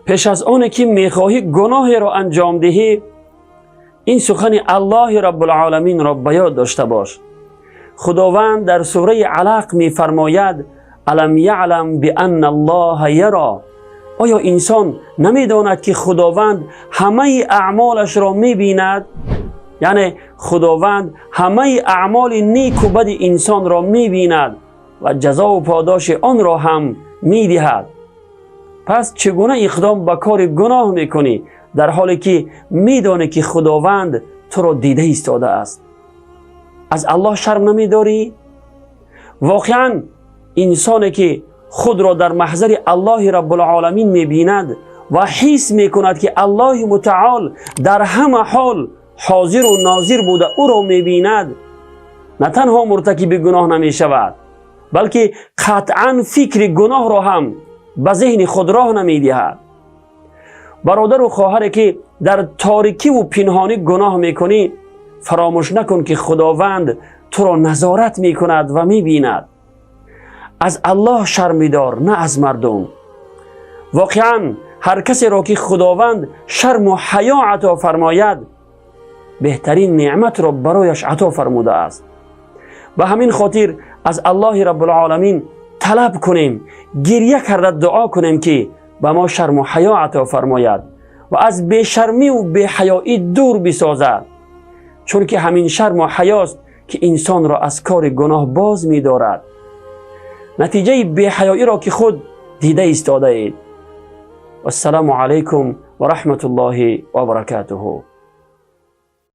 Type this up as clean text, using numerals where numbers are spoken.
Пеш аз оне ки мехоҳӣ гуноҳеро анҷом диҳӣ, ин сухани Аллоҳи Раббулъоламинро ба ёд дошта бош. Худованд дар сураи Алақ мефармояд: «Алам яълам бианна Аллоҳа яро». Оё инсон намедонад, ки Худованд ҳамаи аъмолашро мебинад? Яъне Худованд ҳамаи аъмоли неку бади инсонро мебинад ва ҷазову подоши онро ҳам медиҳад. Пас чӣ гуна иқдом ба кори гуноҳ мекунӣ, дар ҳоле ки медонӣ, ки Худованд туро дида истодааст? Аз Аллоҳ шарм намедорӣ? Воқеан, инсоне ки худро дар маҳзари Аллоҳи Раббулъоламин мебинад ва ҳис мекунад, ки Аллоҳи Мутаол дар ҳама ҳол ҳозиру нозир буда ӯро мебинад, на танҳо муртакиби гуноҳ намешавад, балки қатъан фикри гуноҳро ҳам ба зеҳни худ роҳ намедиҳад. Бародару хоҳаре ки дар торикиву пинҳонӣ гуноҳ мекунӣ, фаромӯш накун, ки Худованд туро назорат мекунад ва мебинад. Аз Аллоҳ шарм бидор, на аз мардум. Воқеан, ҳар касеро ки Худованд шарму ҳаё ато фармояд, беҳтарин неъматро барояш ато фармудааст. Ба ҳамин хотир аз Аллоҳи Раббулъоламин талаб кунем, гирья карда дуо кунем, ки ба мо шарму ҳаё ато фармояд ва аз бешармиву беҳаёӣ дур бисозад, чунки ҳамин шарму ҳаёст, ки инсонро аз кори гуноҳ боз медорад. Натиҷаи беҳаёиро ки худ дида истодаед. Вассалому алайкум ва раҳматуллоҳи ва баракатуҳу.